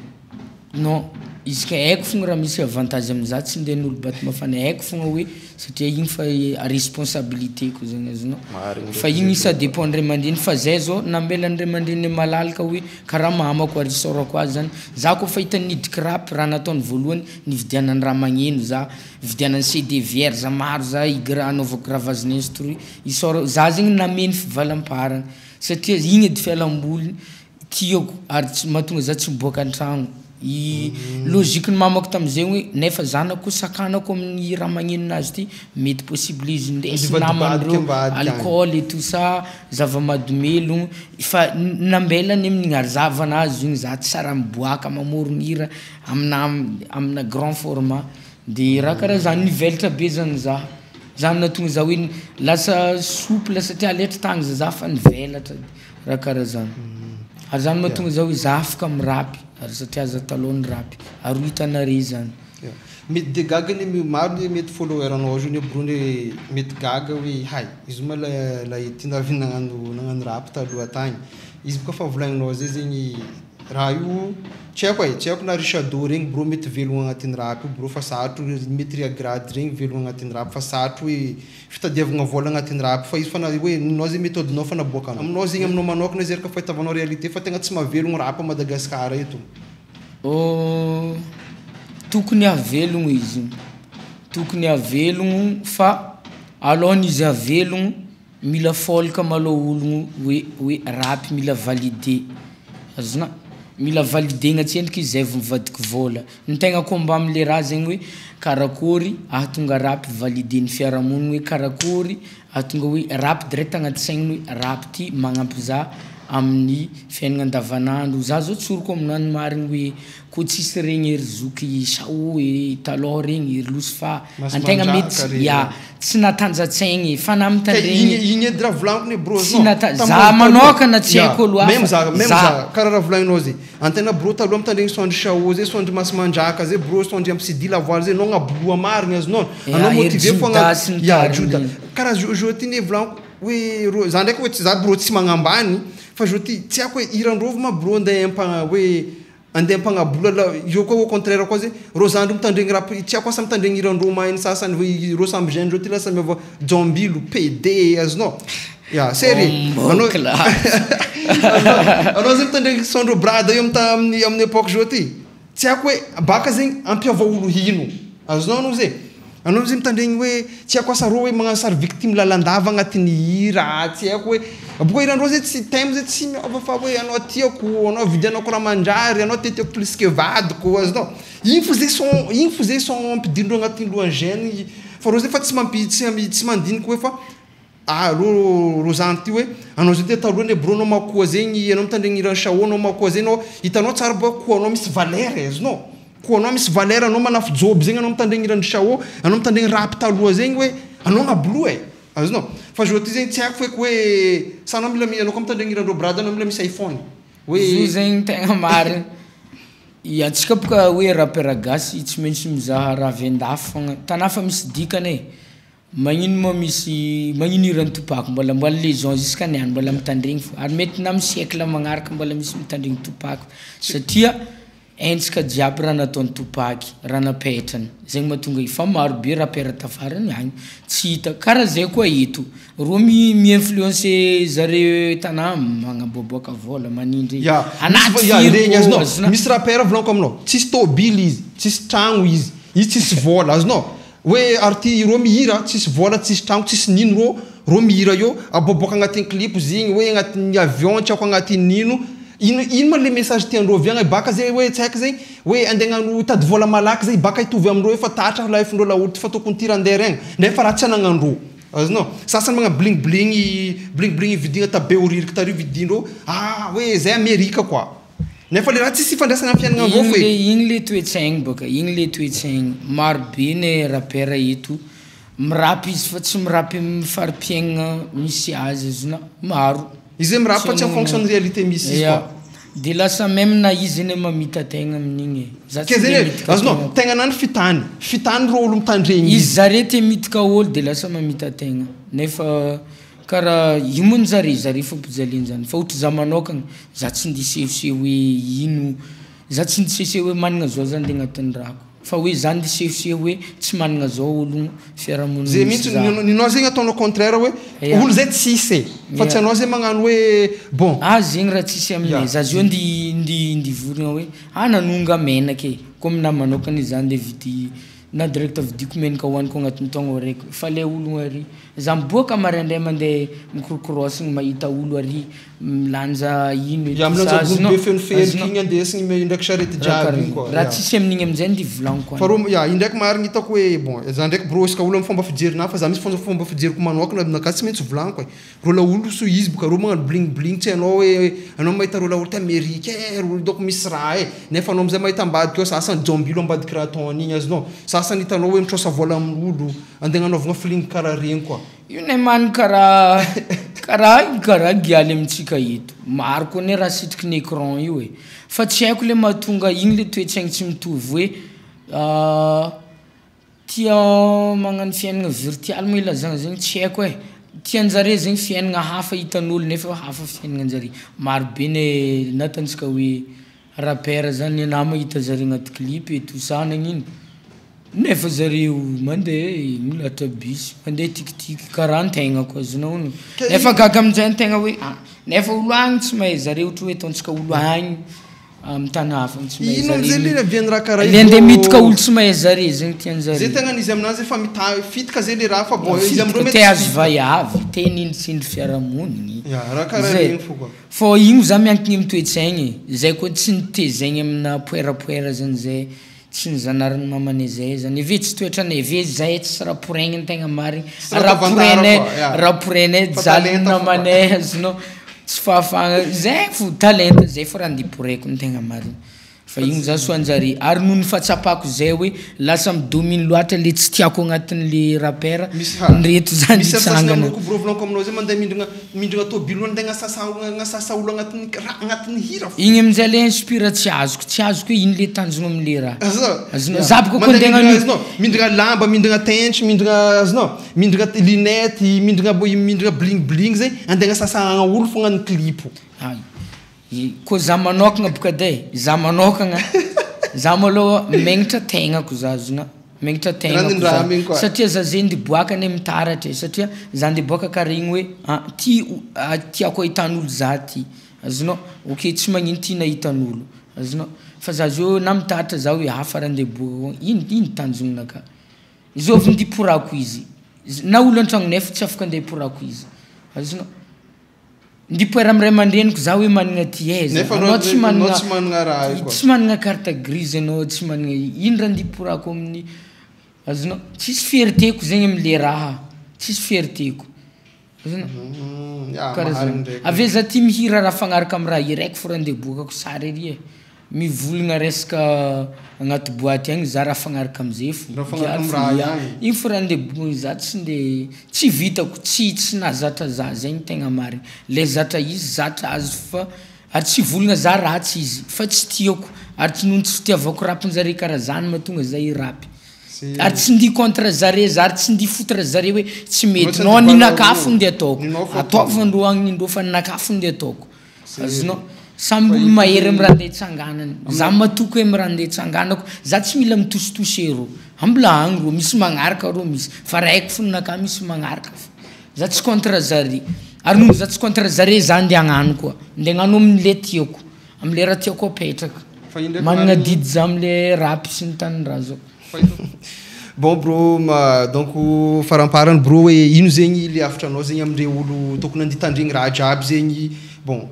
Non. Izy ka haiko fogna raha misy avantage amin'za tsy ndeha an'olo mafana, haiko fogna hoe satria igny fa responsabilité-ko zegny azonao. Marigny Fa ndraiky igny zay ça bro. dépend ny ray aman-dreny, fa zay zao nambelan'ny ray aman-dreny malalaka hoe karaha mamako ary isaorako azy zany. Za kaofa hitany nidriky rap, raha nataony voalohany nividianany raha magneno za, nividianany CD vierge maro za igra- anaovako gravage-n'ny instru, isaora- za zegny nameny fivalamparana satria igny edy fialamboly tiako ary tsy mahatonga za tsy miboaka an-tragno. I logique-n'ny mamako tam'zay hoe nefa zanako sakanako amin'ny raha magnenonazy ty, mety possible izy ndesy Mivadibadika namandreo, ambadika agny. alcool et tout ça, zava-mahadomelogno fa nambelany amin'igny ary za avy nahazo igny za tsara miboaka mamôrogno hira amina grand format de raha karaha zany, nivelatra be zany za, zany nahatonga za hoe lasa souple satria letry tagny za fa nivelatra, raha karaha zany. Ary zany mahatonga za hoe za afaka mirapy ary satria za talôha nirapy ary ho hitanare zany. Ya. Mety de gaga ny maro ny mety follower anao zao ne bro ne mety gaga hoe hay izy ma la la ety navy nagnano rap taloha tagny. Izy boka fa volagninao zay zegny raha io tsy haiko e, tsy haiko na Richado regny bro mety velogno agnatin'ny rap io bro fa sarotro, mety Riagrady regny velogno agnatin'ny rap fa sarotro hoe fitadiavagna vôla agnatin'ny rap fa izy fa na hoe ninao zegny méthode-nao fa naboakanao. Aminao zegny aminao manokana izy araka fahitavanao réalité fa tegna tsy mahavelogno rap à Madagasikara eto. Oh, tokony havelogno izy, tokony havelogno fa alohan'izy havelogno mila fôlaka malôha ologno hoe rap mila validé, azonà? Mila validena tsendriky izy zay vao mivadiky vôla. Ny tegna combat am'le raha zegny hoe karakôry ahatonga rap validen'ny fiarahamonigny hoe karakôry ahatonga hoe rap direct agnaty saigniny hoe rap ty magnampy za amin'ny fiaignana andavanandro. Za zao tsoriko aminà ny marigny hoe kô tsisy regny ery zoky Saô e talôha regny, ery Losfa, an-tegna mety Masimanjaka regny. ya, tsy natanjan-tsaigny fa na Ka mitandregny igny igny edy raha volagniko ne bro tsy azonao. nata- Tamin'ny za andro taloha. manôkana tsy Ya, haiko olo même hafa, za, même za. za karaha raha volagninao zay. Antegna bro taloha mitandregny son-dry Saô zay, son-dry Masimanjaka zay bro, son-dry MCD Lavoie zay, anao agnabiloha marigny azonao. Ya, Anao ery motivé foagna. Judas sy ny Ya, tariny Judas. regny. Karaha zo ty ne volagniko hoe rô za ndraiky hoe tsy za bro tsy magnambany fa zo ty tsy haiko hoe hirandrô ma bro andeha ampa hoe andeha ampagnabola la io koa au contraire koa zay rô zandry mitandregny rap tsy haiko asa mitandregny hirandrô mahay sasany hoe rô samby jeune rô ty lasa miova jambilo PD azonao. Ya, sérieux. Anao Mbôkla. anao zay mitandregny son-drô brada io amin'ny époque zo ty. Tsy haiko hoe baka zegny ampiava olo hino. Azonao anao zay. Anao zay mitandregny hoe tsy haiko asa rô hoe magnano sary victime lalandava agnatin'ny hira, tsy haiko hoe boka hirandrô zay tsy thème zay tsy miova fa hoe anao tiako, anao vidianako raha manjary, anao tiatiako plus que vadiko, azonao. Igny fo zay son, igny fo zay son ampidirindreo agnatin'ny lohan'ny jeune fa rô zay fa tsy mampi tsy tsy mandiniky hoe fa ah rô rô zandry ty hoe anao zay ty taloha ne bro anao makoa zegny anao mitandregny hiran'ny Saô anao makoa zegny anao hitanao tsara boka koanao misy valeur azonao. Koanao misy valeur anao manafy joby zegny anao mitandregny hiran'ny Saô, anao mitandregny rap taloha zegny hoe anao agnabiloha e, azonao. Fa zo ty zegny tsy haiko feky hoe sa anao mila anao koa mitandregny hirandreo brada anao mila misy iPhone. Hoe Zo zegny tegna marigny. I antsika boka hoe rappeur gasy tsy maintsy mizaha raha avy andafy foagna, tanà fa misy dikany e. Magnino moa misy magnino hiran'i Tupac mbola légende jusqu'à niany mbola mitandregny fô ary mety na amy siècle magnaraka mbola misy mitandregny Tupac satria haintsika jiaby raha nataon'i Tupac, raha napetrany, zegny mahatonga i fa maro be rappeur tafarany agny tsy hita karaha zay koa eto, rô mi-influencer zare tanà magnaboaboaka vôla manindry Ya, anaty misy ya, firy regny kô azonao. azonao. Misy rappeur volaniko aminao, tsisy tôbily izy, tsisy tragno izy, izy tsisy vôla azonao. Hoe ary ty rô mihira tsisy vôla, tsisy tragno, tsisy nino rô, rô mihira eo aboaboaka agnatin'ny clip zigny hoe agnatin'ny avion tsy haiko agnatin'ny ino. Ino ino ma le message tiandrô viagna baka zay hoe tsy haiko zegny hoe andeha hagnano hitady vôla malaky zay baka hitovy amindrô efa tatra lafindrô laolo ty fa tokony ty raha andeha regny nefa raha tsy anagnandrô. Azonao. Sasany magnano bling bling bling bling vidiana ta Behoririka tary vidindrô ah hoe zay Amerika quoi. Nefa le raha tsisy ifandraisana amin'ny fiaignanandrô Igny fo le e. igny le toe-tsaigny bôka, igny le toe-tsaigny. Maro be ne rappeur eto mirapy izy fa tsy mirapy amin'ny fari-piaignana misy azy azonà, maro. Izy zay mirapy fa tsy en fonction ny réalité misy izy Ya. quoi. De lasa même na izy eny mamita-tegna amin'igny e. Za Ke tsy zegny de e, midika azonao tegna. tegna nany fitany, fitany rô olo mitandregny Izy izy. zare te midika ôlo de lasa mamita-tegna nefa karaha io moa ny zare, zare fampijaliana zany fa ohatra za manôkagna za tsy nde hisehoseho hoe ino. Za tsy niseseho hoe managna zao za ndeha agnatin'ny rahako fa hoe za nisehoseho hoe tsy managna zao ologno fiarahamonina Zay misy mihitsy za. Ninao zegny ataonao contraire hoe olo zay tsisy e, fa tsy anao zay magnano hoe bon. Ah zegny raha tsisy aminay. Za zio ndi vorogna hoe ah nanonga menaka e, koa aminahy manokana za ndeha vidy na direct vidiko menaka hohaniko agnatin'ny taogno araiky fa le ologno ary za miboaka maraindray mandeha mikorokorosigny mahita olo ary milanja ino et Ya, tout milanja ça, gony azonao be feno feliky azonao igny andesigny ndraiky charrette Raha jiaby igny karaha koa. raha Ya. tsisy amin'igny amin'izay nde volagniko Fa any. rô ya, iny ndraiky marigny hitako hoe bon, za ndraiky bro isaka olo amin'ny fomba fijerinahy fa za misy fomba fijeriko manokana aminakahy tsy maintsy volagniko e. Rô laolo so izy boka rô magnano bling bling tsy hainao hoe anao mahita rô laolo ty Amerika e, rô dônko misy raha e. Nefa anao amizay mahita ambadika ao sasany jambilo ambadiky raha ataony igny azonao. Sasany hitanao hoe mitrosa vola amin'olo andeha agnanaovagna feeling karaha regny koa. Io ne many karaha karaha karaha gialy amintsika eto. Maro koa ne raha sitriky ny écran io e. Fa tsy haiko le mahatonga igny le toe-tsaigny tsy mitovy hoe tia magnano fiaignana virtualy moa ilazagna zegny tsy haiko e. Tianjare zegny fiaignana hafa hitan'olo nefa hafa fiaignananjare. Maro be ne na ataontsika hoe rappeur zany anah mahita zare agnaty clip et tout ça nagnino nefa zareo mandeha milatra bus, mandeha tikitik karaha antegna koa azonao ono. Nefa gaga aminjay antegna hoe ah nefa olo agny tsy mahay zare ohatra hoe ataontsika olo agny amy tany hafa tsy mahay Ino amizay le zare. navian'ny raha karaha Le andeha io? miditra olo tsy mahay zare zegny tianjare. Zay tegna nizy aminazy efa fitika zay le raha fa bon izy amindreo Fitika mety te tsy azo fitika. vaiavy, te nindritsindry fiarahamonigny. Ya, raha karaha Zay. regny fo koa. Fô igny za miankiny amy toe-tsaigny. Zay koa tsy nitezaigny amina poerapoera zany zay, tsy nizanarin'ny mamanay zay zany. Ave tsy toetranay, ave zay tsy raha poraigny ny tegna marigny. Tsy raha Raha tavantara porainay, koa, ya. raha porainay Fa jaly talenta fo koa. namanay azonao. Tsy fahafahana zay fo talenta zay fo raha andeha poraiko ny tegna marigny. Fa igny za soanjare ary noho ny fahatsapako zay hoe lasa midominy loatra le tsy tiako agnatin'le rappeur Misy ha. ndreto zany Misy sasany hitsangana. amindreo bro volaniko aminao zay mandeha mindrina tôbily mandeha agnasasa olo agnatin'ny raha agnatin'ny hira fo. Igny aminjay le inspire tsy azoko, tsy azoko hoe ino le tanjogno am'le raha. Azonao? Azonao? Ya. Za boka koa Mandeha andeha mindrina hagnano azonao, mindrina lamba, mindrina tentry, mindrina azonao, mindrina lunette, mindrina mindrina bling bling zay andeha agnasasa olo fogna ny clip. Ay. Koa za manokagna boka edy e, za manokagna, za malôha megnatra tegnako za azonao, megnatra tegnako za. Raha igny koa. Satria za zay ndeha boaka ane mitaratra e, satria za ndeha boaka karaha igny hoe ah, ty ah, tiako ahitan'olo za ty, azonao, ok tsy magnino ty nahitan'olo, azonao, fa za zio na mitaratra za hoe hafa raha ndeha boaka, ino ino tanjognonakahy, zôvy ndeha iporako izy, na olo an-tragnonay fa tsy afaka andeha iporako izy, azonao. Ndeha ipoera amy ray aman-dreniko za hoe managna ty aiza, Nefa anao anao tsy anao managna tsy managna raha io koa. tsy managna carte grise anao, tsy managna ino raha ndeha iporako amin'ny azonao, tsisy fierté-ko zegny am'le raha, tsisy fierté-ko, azonao. Ya, Karaha maharigny zany. ndraiky. Ave za tia mihira raha fagnaraka amy raha iraiky fô raha ndeha boakako sary ery e. Mivolagna resaka agnaty boaty agny za raha fagnaraka amizay fo. Raha fagnaraka amy Gialy fo, raha ya. ihany. Igny fo raha ndeha za tsy ndeha tsy vitako, tsy nahazatra za zegny tegna marigny. Le zatra izy zatra azy fa ary tsy volagna za ratsy izy fa tsy tiako ary tsy noho ny tsy fitiavako rapin-jare karaha zany mahatonga za hirapy. Sy- Ary tsy ndia contre zare za ary tsy ndia foutre zare hoe tsy mety. Anao tsy Non, andia ninakahy balao. fo ndeha ataoko. Ninao fo Ataovy andreo agny nindreo fa ninakahy fo ndeha ataoko. Sy- Azonao? Samby olo mahery amy raha andeha hitsanganany. Za matoky hoe amy raha andeha hitsanganako, za tsy mila mitositosy ero. Ambola agny rô, misy magnaraka rô misy. Fa raha haiko fo ninakahy misy magnaraka fo. Za tsy contre zare. Ary noho za tsy contre zare, za andeha hagnano koa. Andeha hagnano am'le tiako, am'le raha tiako apetraka. Fa ino ndraiky Managna marigny? adidy za am'le rap sy ny tanindrazako. Bon bro, ma, donc faramparany bro hoe ino zegny le hafitranao zegny amindre olo tokony andeha hitandregny raha jiaby zegny bon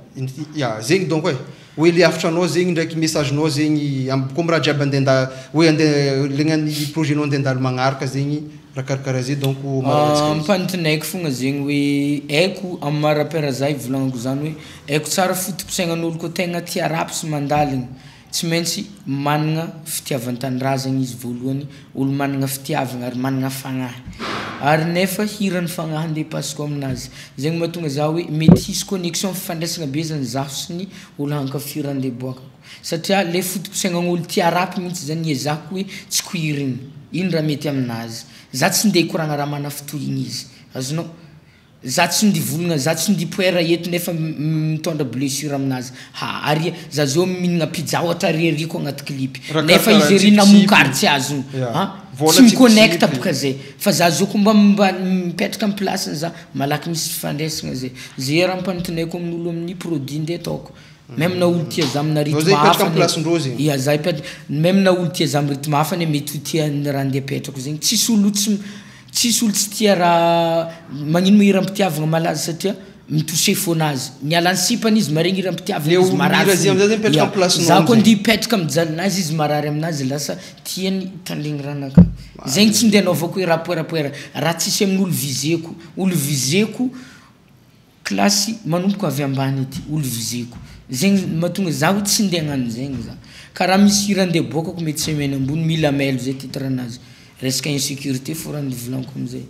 ya zegny donc e hoe le hafitranao zegny ndraiky message-nao zegny comme raha jiaby andeha hoe andeha legnany projet-nao andeha andalo magnaraka zegny raha karakaraha zay donc marina antsika izy. Ampanotinaiko fogna zegny hoe haiko amy maha rappeur za ivolagnako zany hoe haiko tsara foto-pisaignan'olo koa tegna tia rap sy mandaligny tsy maintsy managna fitiavan-tanindrazagna izy voalohany, olo managna fitiavagna ary managna fagnahy ary nefa hiran'ny fagnahy andeha pasiko aminazy, zegny mahatonga za hoe mety hisy connexion fifandraisagna be zany zaho sy ny olo hankafy raha andeha boakako satria le foto-pisaignan'olo tia rap mihitsy zany iezahako hoe tsy koirigny, ino raha mety aminazy, za tsy ndeha hikoragna raha manafitohigny izy, azonao. Za tsy ndivolagna, za tsy ndipoera eto nefa mitondra blessure aminazy. Ha ary za zao mihinagna pizza ohatra ariariako agnaty clip Raha nefa karakaraha izy ery tsipitsipy. namokary tsy azony. Ya. Han Vôla tsy miconnecte tsipitsipy. boka zay fa za zao ko mba mipetraka amy placeny za malaky misy fifandraisagna zay. Zay raha ampanotinaiko amin'olo amin'ny produit ndeha ataoko. Même na olo tia za amina Anao rythme zay hipetraka hafa amy placen-drô zegny. Ya, za hipetraka même na olo tia za amy rythme hafa ne mety ho tia ny raha ndeha apetrako zegny. Tsisy olo tsy tsisy olo tsy tia raha magnino ma hiram-pitiavagna malaza satria mitoucher fônazy. Miala ny sipany izy maregny hiram-pitiavagna Le izy olo marary mihira zay fony. amizay zay mipetraka Ya. amy placenao Za koa amizay. ndeha hipetraka mijalinazy izy marary aminazy lasa tiany tandregny raha-naka. Zegny tsy ndeha anaovako hoe raha poerapoera raha tsisy amin'olo viseko. Olo viseko klasy manomboka avy ambany aty olo viseko. Zegny mahatonga zaho tsy ndeha hagnano zegny za. Karaha misy hira andeha aboakako mety semaine ambony mila mailo zay titre-nazy. Resaka insécurité fô raha nivolaniko amizay.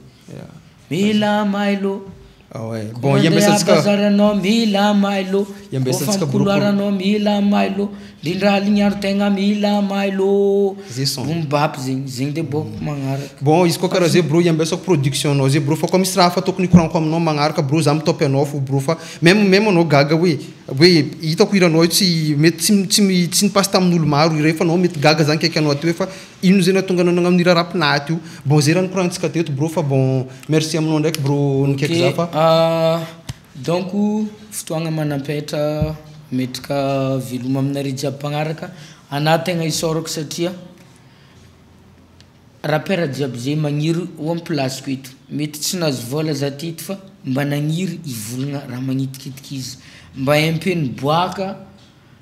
Mila mailo. Ah ouais. Bon, Bon, mandeha iambesantsika bazary anao mila mailo. Iambesantsika Kôfa couloir anao mila mailo. Ndrindra aligny aro tegna mila mailo. Zay son. Boom bap zegny, zegny de boako magnaraka. Bon, izy koa karaha zay bro, iambesako production anao zay bro, fa koa misy raha hafa tokony hikoragnako aminao magnaraka bro, za mitopy anao fo bro, fa même anao gaga hoe hitako hiranao io tsy mety tsy nipasy tamin'olo maro ire, fa anao mety gaga zany kaiky anao ty hoe fa ino zay nahatonga anao nagnano hira rap naty io. Bon, zay raha nikoragnantsika teto bro, fa bon, merci aminao ndraiky bro nikaiky za fa. Donc fotoagna manampetra metraka veloma aminareo jiaby mpagnaraka. Anah tegna isaorako satria rappeur jiaby zay magniry ho amy placeko eto. Mety tsy nahazo vôla za teto fa mba nagniry hivolagna raha magnitikitiky izy. Mba un peu niboaka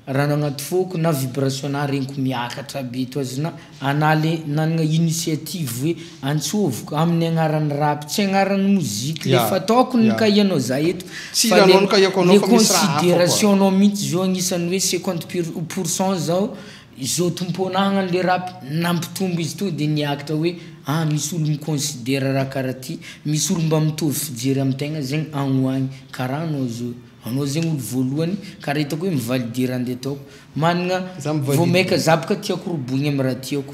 raha nagnaty fôko na vibration-na regniko miakatra be to azonà. Anah le nanagna initiative hoe antsôviko amin'ny agnaran'ny rap, tsy agnaran'ny moziky le fataoko nikahianao za eto. Tsy Fa raha anao nikahiako anao le fa misy raha hafa koa. considération-nao mihitsy zao agnisan'ny hoe 50 pour cent zao zao tomponah hagnano le rap nampitombo izy to de niakatra hoe ah misy olo miconsidère raha karaha ty, misy olo mba mitovy fijery amin-tegna zegny agny ho agny karaha anao zao. Anao zegny olo voalohany karaha hitako hoe mivalide raha ndeha ataoko. Managna Za mivalide. vao maika za boka tiako roboigny amy raha tiako.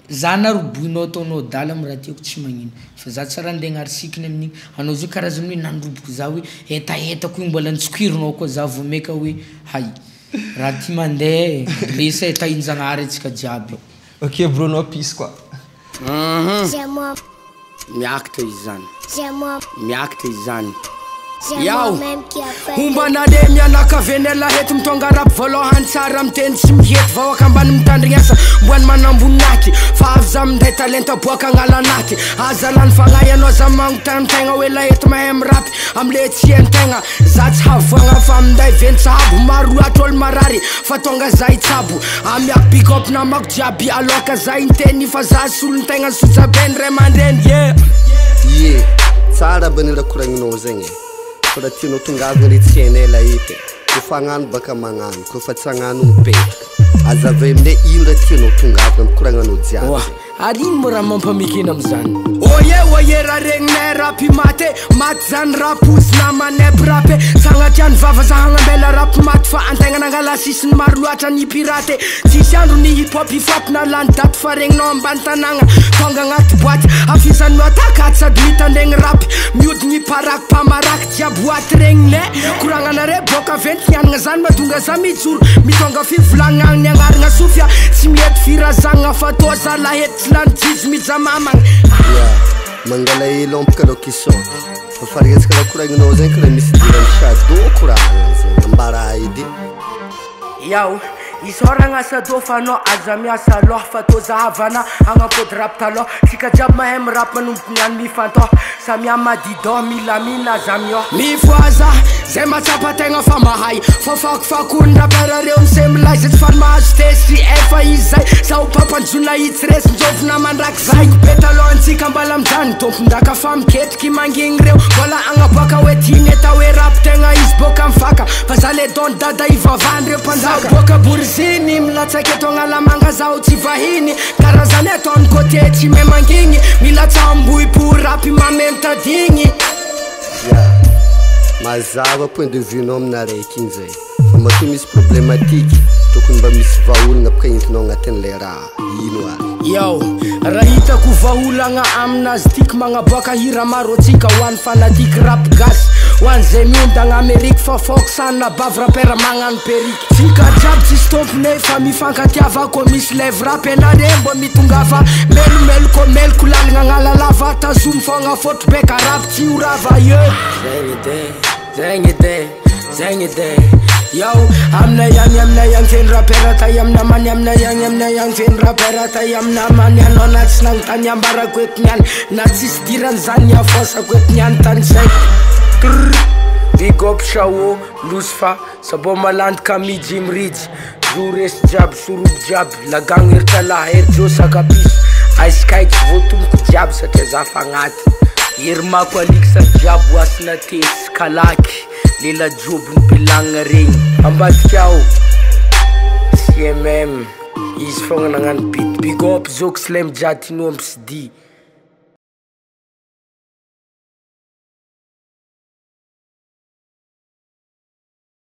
Za na roboinao ataonao adala amy raha tiako tsy magnino. Fa za tsy raha andeha hagnary sikiny amin'igny. Anao zao karazany hoe nandroboko za hoe hetahetaiko igny mbola nitsokirinao koa za vao maika hoe hay raha ty mandeha blessé e tahin-jagnahary antsika jiaby. Ok bro, anao peace quoi. C'est moi, Miakatra izy zany. c'est moi, Miakatra izy zany. c'est Yao. moi-même qui a fait. Hombanare mianakavenela hety mitonga rap voalohany tsara miteny tsy mihety vahoaka ambany mitandrigny asa mboany manamboninaty fa avy za minday talenta boaka agnalanaty aza lany fagnahy anao za magnontany tegna hoe la ety mahay mirapy amle tsy hain-tegna za tsy havoagna fa minday ventsabo maro loatra olo marary fa tonga za hitsabo amiako big up namako jiaby aloka za inteny fa za solon-tegna sojabe ny ray aman-dreny, yeah. Ie, tsara aby ny raha koragninao zegny e. Fa raha tianao tongavana le tsy hainay la ety e. Kofa hagnano baka magnano, kofa tsy hagnano mipetraka. Azavay aminay ino raha tianao tongavana amy koragnanao jiaby Oa, zegny. Ary ino moa raha mampamekena amizany? Oye oye raha regninay rapy maty e, maty zany rapozy namanay mpirapy e. Sagnatria ny vava za hagnambela rapy maty fa antegna nangala sisiny maro loatra ny pirate. Tsisy andro ny hip hop ifapy na lany daty fa regninao ambany tanàgna tonga agnaty boaty afisany miatakaty sady mitandregny rapy miodigny paraky pamaraky jiaby hoaty regninay koragnanare boka venty nianagna zany mahatonga za mijoro mitonga fivolagna ny agnarana sofia tsy mihety firazagna fa tô za lahety tsy lany jizy mijamamagna. Ya, mangala elo ampy kaloha kisaoty. Fa faregnatsika raha koragninao zegny karaha misy idiran'ny Shadow koragna zegny. Ambara edy. Yao, isaoragna sado fa anao aza miasa aloha fa tô zahavana agnampody rap taloha tsika jiaby mahay mirap manomboky niany mifantô samia madido milamina aza miô mifoaza zay mahatsapa tegna fa mahay fa fakofakony rapera reo mise milay zay tsy faly mahazo tesy efa izy zay zaho papanjona itsy resy njovina mandraky zay be taloha antsika mbala mijany tompondaka fa miketriky mangigny reo mbola agnaboaka hoe tiany atao hoe rap tegna izy boka mifaka fa za le don dada ivavahany reo mpanjaka boka boriziny milatsaka eto agnalamanga zaho tsy vahiny karazany ataony côté tsy mahay mangigny milatsamboipo rapy mamentadигny. Ya, mazava point de vue nao aminaraiky igny zay. Fa matoa misy problématique. Tokony mba misy vahaolagna bôka entinao agnatin'le raha. Ino ary? Yo, raha hitako vahaolagna aminazy tiako magnaboaka hira maro antsika ho an'ny fanatique rap gasy, ho an'izay miondagna Amerika fa fôkisana bavy rapera magnano perruque. Tsika jiaby tsisy tompony fa mifankatiava koa misy lève rap anare mbô mitongava melomeloko meloko lalagna agnalalava tazomy fogna fôtro beka rap tsy ho rava ye. Zegny edy e, zegny edy e, zegny edy e. Yo, aminay agny aminay agny feno rapera tay amin'ny namany aminay agny aminay agny feno rapera tay amin'ny namany anao na tsy nagnontany ambarako eto niany na tsisy dirany zany afosako eto niany tany saiko. Trrr, Big up Shao, Lucifer, Sabo Malandy, Kami, Jim Ridge, Joresy jiaby, Sorobo jiaby, Lagagno Heritalahy, Herijo Sakapiso, Ice Sky tsy voatomboko jiaby satria za fa agnaty. Herimako Alixa jiaby Hasina Tesy, Kalaky, Lela Joby ny Belagna regny. Ambadika ao, CMM, izy fogna nagnano beat. Big up Zoky Slam Jatino MCD.